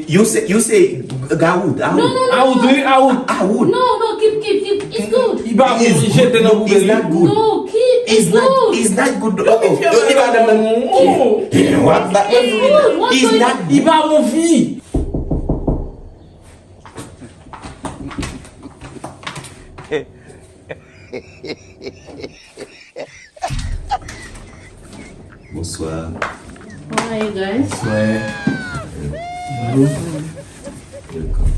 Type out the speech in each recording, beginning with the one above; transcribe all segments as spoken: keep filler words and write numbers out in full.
You say, you say, Gawood, Awood. No, no, no, Awood, wi, Awood. Awood. No, no, keep, keep, keep. It's good. Iba bon jete nan poubèl. It's not good. No, keep. It's not good. It's not good. Oh, oh, oh, iba bon. What? It's not good. Iba bon fi. Bonsoir. How are you guys? Bonsoir. Welcome.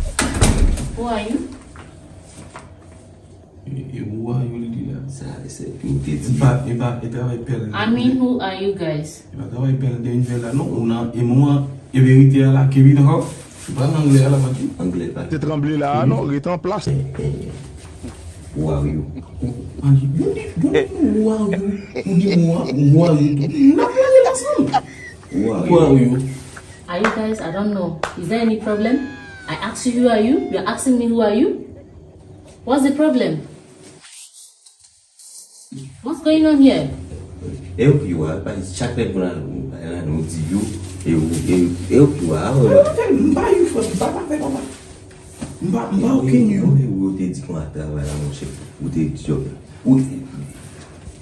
Who are you? E who are you li di la? Sa se pou te di. E pa e pa e travay pèl. I mean, who are you guys? E pa travay pèl de yon vè la non ou nan e mwen e verite a la Kevin Hoff. Ou pa nan anglè a la mati. Anglè pa. Te tranble la a non, rete an plas. Who are you? Ou di who are you? Ou di who are you tou. N ap lage l ansanm. Who are you? Are you guys? I don't know. Is there any problem? I ask you who are you? You're asking me who are you? What's the problem? What's going on here? Help you a, pa chak lè pou la nou di you, e ou, e ou, help you a, a wè. Mwen pa fè, mwen pa you fò, mwen pa pa fè konsa. Mwen pa, mwen pa okenn you. Mwen ou te di konsa travay la monchè, ou te di job la. Ou,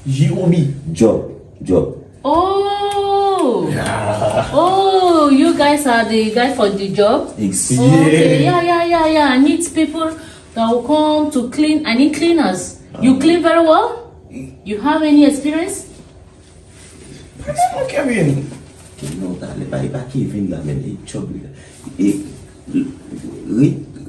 J O B, job, job. Oh! Oh, you guys are the guy for the job? Okay, yeah, yeah, yeah, yeah. I need people that will come to clean. I need cleaners. You clean very well? You have any experience? Kevin. Kevin, non, talè pa, e pa Kevin la, men e job li la. E, re,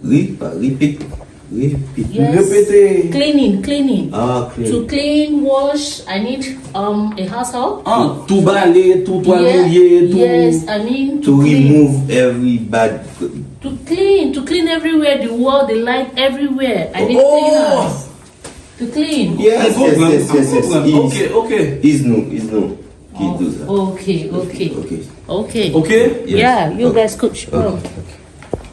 re, repeat, repeat. Yes. Repete. Cleaning, cleaning. Ah, clean. To clean, wash, I need um a house help. Ah, to bale, to twal moulye, to. Yes, I mean to, to clean. Remove every bad. To clean, to clean everywhere, the wall, the light, everywhere. I need oh. Cleaners. To clean. Yes, yes, yes, yes, yes. Ease. Okay, okay. Ease nou, ease nou. Ki do sa. Okay, okay. Okay. Okay. Okay? Yes. Yeah, you okay. Guys cook. Okay. Okay.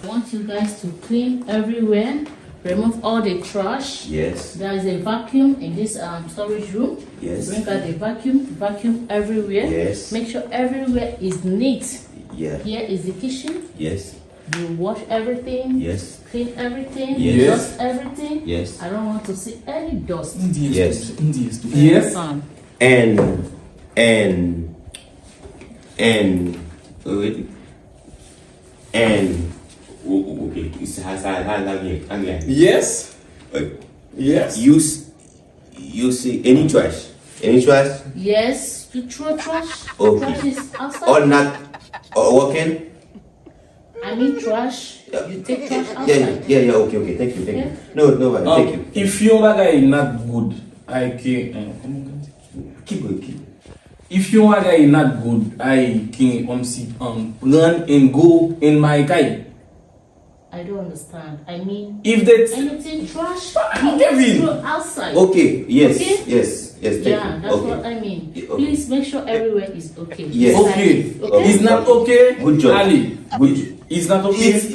I want you guys to clean everywhere. Remove all the trash. Yes. There is a vacuum in this um, storage room. Yes. Bring out the vacuum. Vacuum everywhere. Yes. Make sure everywhere is neat. Yeah. Here is the kitchen. Yes. You wash everything. Yes. Clean everything. Yes. Dust everything. Yes. I don't want to see any dust. Yes. Yes. And and and wait. And oh, oh, okay. Sa sa sa sa vyen anglè. Yes. Yes. You s- you see any trash? Any trash? Yes. You throw trash. Okay. Trash is outside. Or not or working? I mean trash. You take trash outside. Yeah, yeah, yeah, okay, okay. Thank you, thank you. No, no, thank you. If yon bagay not good, I can. Keep going, keep. If yon bagay not good, I can um, sit, um, run and go in my kay. I don't understand. I mean, if they anything trash, you throw outside. Okay, yes, okay? Yes, yes, thank yeah, you. That's okay. What I mean. Yeah, okay. Please make sure everywhere is okay. Yes. Okay. Okay. It's not okay. Good job. Ali. Good. It's not okay. It's,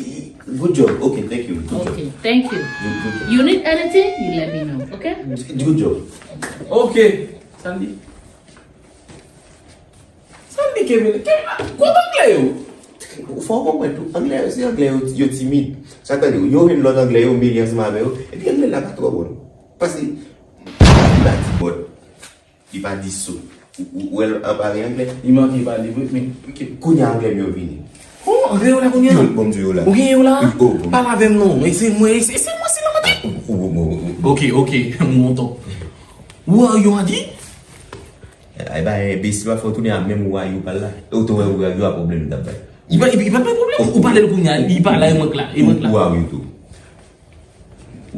good job. Okay, thank you. Good okay, job. Thank you. Good, good job. You need anything, you let me know, okay? Good job. Okay. Sandy. Sa m di Kevin, Kevin, kote anglè yo? Fò w konprann tou, anglè yo, se anglè yo, yo timid. Sa k fè yo jwenn lòt anglè yo, mele ansanm avè yo, epi anglè la pa twò bon non. Paske, li pa di but, li pa di so. Ou wè l anpare anglè? Li manke pale vre, men. Kounye a anglè m yo vini. Oh, anglè yo la kounye a? Yo, bon m di yo la. Ou gen yo la? Pale avè m non, e se mwen, e se mwen, se la mande. Ok, ok, m wont. Ou a yo a di? Ay ba enbesil pa fè w tounen a menm ou a you pal la. Ou te wè ou a you a pwoblèm li t ap bay. Li pa li pa bay pwoblèm. Ou pale l kounye a, li pa la e mwen k la, e mwen k la. Ou a you tou.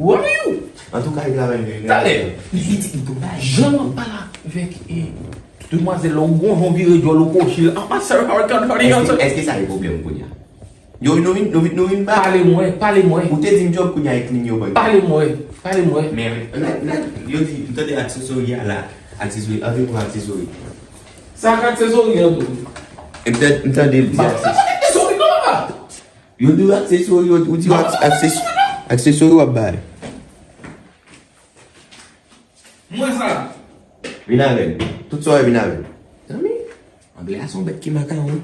Ou a you. Antouka li travay li. Talè. Li di li pa janm ap pale avèk demwazèl la ou gon jan w vire djòl ou kwochi l. Apa sè Howard Card Party. Èske sa e pwoblèm kounye a? Yo, nou vin, nou vin, nou vin ba. Pale mwen, pale mwen. Ou te di m job kounye a e clean yo ban. Pale mwen, pale mwen. Men, la, la, yo di, m tande aksesori a la, aksesori, anvi pran aksesori. Sa ak aksesori an tou. E m tande, m tande l di aksesori. Aksesori non, papa. Yo di w aksesori, ou di w aksesori w ap bay. Mwen sa. Vin avè m. Tout sa w wè vin avè m. Zanmi, anglè a se yon bèt ki makawon.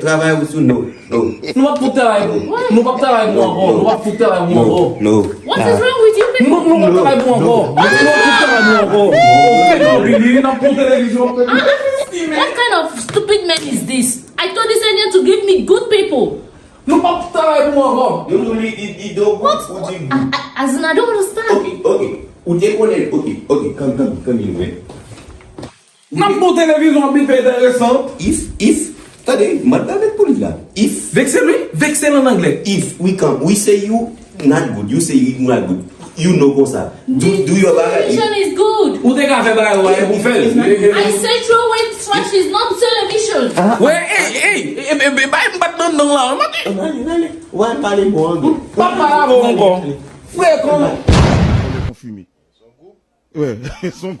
travay ou sou nou. Nou p ap fout travay pou, nou p ap travay pou ankò. Nou p ap fout travay pou ankò. What is wrong with you people? Nou p ap travay pou ankò. Nou p ap fout travay pou ankò. Ou fè nan vini, n ap pran televizyon. What kind of stupid man is this? I told this Indian to give me good people. Nou p ap travay pou ankò. Yo tou li di do gout ou di gout. As in, I don't understand. Ok, ok. Ou te konnen, ok, ok, come, come, come in, wait. N ap pran televizyon, ap vin fè enteresan. If, if, tande, m ap tande pou li la. If, Vekse li, vekse l an anglè. If we come, we say you not good, you say you not good. You know konsa. Do, do your bagay. Solution is good. Ou te ka fè bagay ou pa gen pou fè l. I said throw away trash is not solution. Wè, ey, ey, ey, ey, ey, bay m bat nan nan la, mati. Nale, nale. Wè, pale bon anglè. Pa pale avè w ankò. Frè, kòman? Konfime. Wè, son